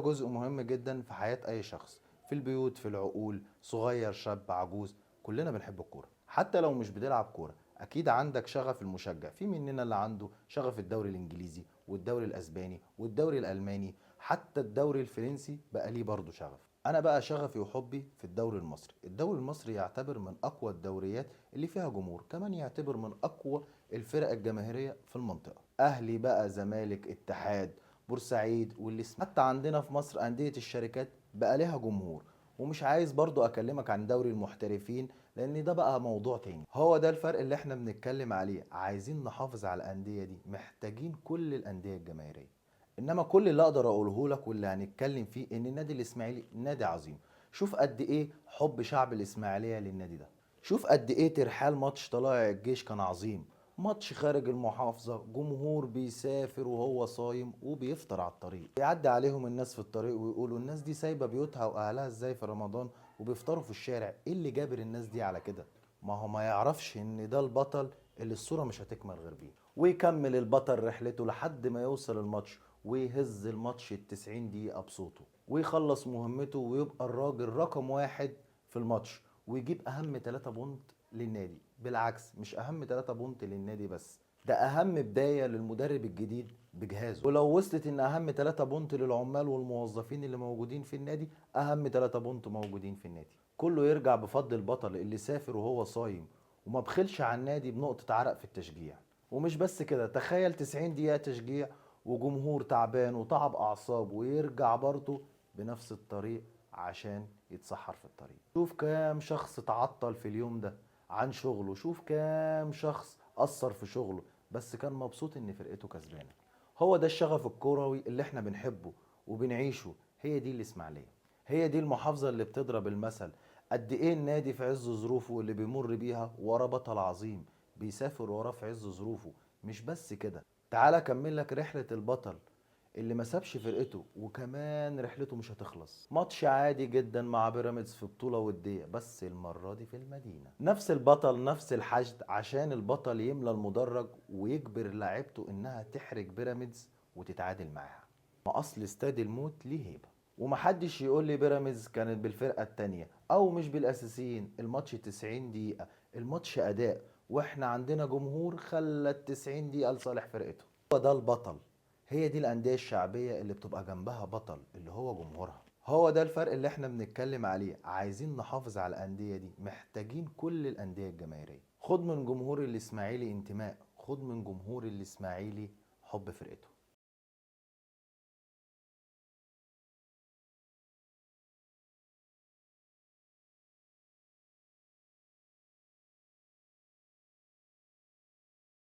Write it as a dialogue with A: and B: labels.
A: جزء مهم جدا في حياة أي شخص، في البيوت، في العقول، صغير شاب عجوز، كلنا بنحب الكورة. حتى لو مش بتلعب كورة أكيد عندك شغف المشجع. في مننا اللي عنده شغف الدوري الإنجليزي والدوري الأسباني والدوري الألماني، حتى الدوري الفرنسي بقى ليه برضه شغف. أنا بقى شغفي وحبي في الدوري المصري. الدوري المصري يعتبر من أقوى الدوريات اللي فيها جمهور، كمان يعتبر من أقوى الفرق الجماهيرية في المنطقة. أهلي بقى، زمالك، اتحاد، بورسعيد، واللي حتى عندنا في مصر أندية الشركات بقى لها جمهور. ومش عايز برضو أكلمك عن دوري المحترفين لأن ده بقى موضوع تاني. هو ده الفرق اللي احنا بنتكلم عليه، عايزين نحافظ على الأندية دي، محتاجين كل الأندية الجماهيرية. إنما كل اللي أقدر أقوله لك واللي هنتكلم فيه إن النادي الإسماعيلي نادي عظيم. شوف قد إيه حب شعب الإسماعيلية للنادي ده، شوف قد إيه ترحال ماتش طلائع الجيش كان عظيم. ماتش خارج المحافظة، جمهور بيسافر وهو صايم وبيفطر على الطريق، يعدي عليهم الناس في الطريق ويقولوا الناس دي سايبة بيوتها وأهلها إزاي في رمضان وبيفطروا في الشارع، إيه اللي جابر الناس دي على كده؟ ما هو ما يعرفش إن ده البطل اللي الصورة مش هتكمل غير بيه. ويكمل البطل رحلته لحد ما يوصل الماتش ويهز الماتش 90 دقيقة بصوته، ويخلص مهمته ويبقى الراجل رقم 1 في الماتش، ويجيب أهم 3 point للنادي. بالعكس، مش أهم 3 point للنادي بس، ده أهم بداية للمدرب الجديد بجهازه. ولو وصلت إن أهم 3 point للعمال والموظفين اللي موجودين في النادي، أهم 3 point موجودين في النادي. كله يرجع بفضل البطل اللي سافر وهو صايم وما بخلش على النادي بنقطة عرق في التشجيع. ومش بس كده، تخيل 90 دقيقة تشجيع وجمهور تعبان وتعب أعصاب، ويرجع برضه بنفس الطريق عشان يتسحر في الطريق. شوف كام شخص تعطل في اليوم ده عن شغله، شوف كام شخص أثر في شغله بس كان مبسوط إن فرقته كسبانة. هو ده الشغف الكروي اللي احنا بنحبه وبنعيشه. هي دي الإسماعيلية، هي دي المحافظة اللي بتضرب المثل. قد ايه النادي في عز ظروفه اللي بيمر بيها ورا بطل عظيم بيسافر وراه في عز ظروفه. مش بس كده، تعالى اكمل لك رحلة البطل اللي ما سابش فرقته، وكمان رحلته مش هتخلص. ماتش عادي جدا مع بيراميدز في بطولة ودية، بس المرة دي في المدينة. نفس البطل نفس الحشد، عشان البطل يملى المدرج ويجبر لاعيبته انها تحرج بيراميدز وتتعادل معاها. ما اصل استاد الموت ليه هيبة، ومحدش يقول لي بيراميدز كانت بالفرقة التانية او مش بالاساسيين. الماتش 90 دقيقة، الماتش اداء، واحنا عندنا جمهور خلى 90 دقيقة لصالح فرقته. هو ده البطل، هي دي الأندية الشعبية اللي بتبقى جنبها بطل اللي هو جمهورها. هو ده الفرق اللي احنا بنتكلم عليه، عايزين نحافظ على الأندية دي، محتاجين كل الأندية الجماهيرية. خد من جمهور الإسماعيلي انتماء، خد من جمهور الإسماعيلي حب فرقته.